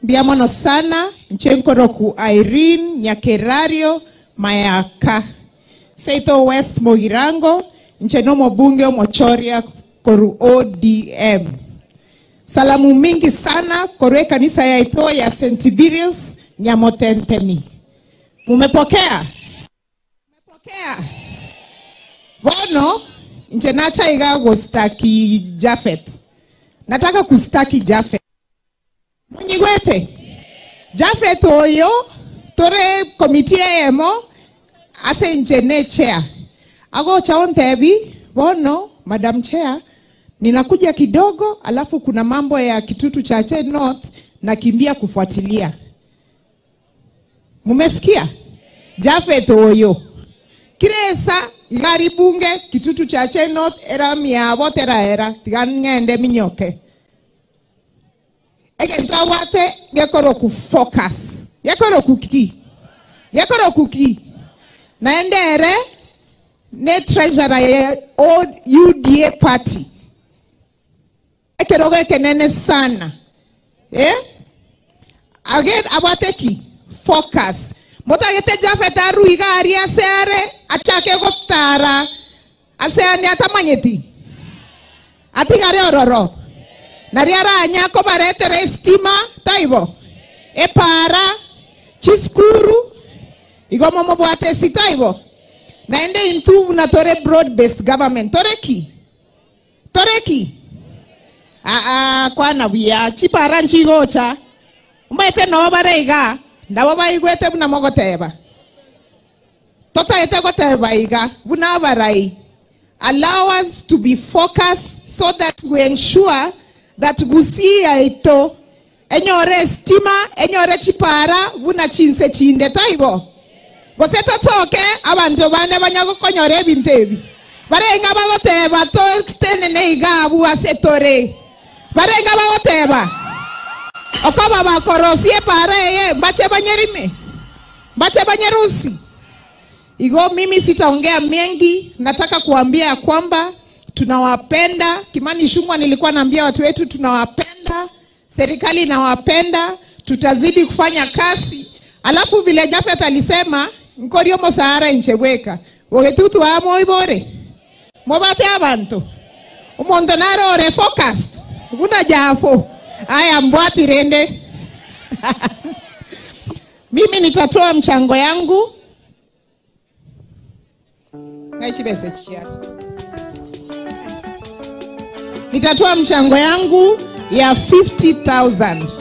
Mbuya mono sana, inche nkoroku Irene Nyakerario Mayaka, Seito West Mogirango, inche nomobunge omochoria koru ODM. Salamu mingi sana korwa ekanisa yaito ya St. Tiberius Nyamotentemi. Mumepokea? Mumepokea? Bono inche nacha iga gostaki Japheth. Nataka kustaki Japheth. Monyigwete? Japheth oyo tore committee eyemo ase inche ne chair. Agocha ontebi bono Madam Chair ninakuja kidogo alafu kuna mambo ya Kitutu Chache North nakimbia kufuatilia. Mumesikia? Japheth oyo kiresa igari bunge Kitutu Chache North era miabo tera era tiga ng'ende minyoke. Egento abwate gekoroku focus. Gekoroku ki? Gekoroku ki? Naende ere ne treasurer ya UDA party. Ekerogo ekenene sana. Eh? Again abwate ki? Focus. Motagete Japheth aru iga aria ase are achake gotara ase ande atamanyeti. Atigare ororo. Nari aranya kobaretera estima taibo. Epara chiskuru igo momobwate esi taibo. Naende intwe buna tore broad based government. Tore ki? Tore ki? Aa kwana buya chipara nchigocha. Omanyete noo bare iga nabo baigwete buna mogoteba. Totaete goteba iga buna abarai. Allow us to be focused so that we ensure that Gusii yaito enyore estima, enyore chipara buna chinse chinde taibo. Gose totoke abanto bande banya gokonyora ebinto ebi. Barenga bagoteba totenene iga abwo ase tore. Barenga bagoteba okoba bakorosia epara eye mbache banyerime, mbache banyerusi. Igo mimi sitaongea mengi, nataka kuambia ya kwamba tunawapenda. Kimani Ichung'wah nilikuwa naambia watu wetu tunawapenda, serikali inawapenda, tutazidi kufanya kazi. Alafu vile Japheth alisema nkorio mosahara inchebweka ogetutu amo ibore mobate abantu omonto narore focused buna jafo aya mbwati rende. Mimi nitatoa mchango yangu ngaichibese chiacho. Nitatoa mchango yangu ya 50,000.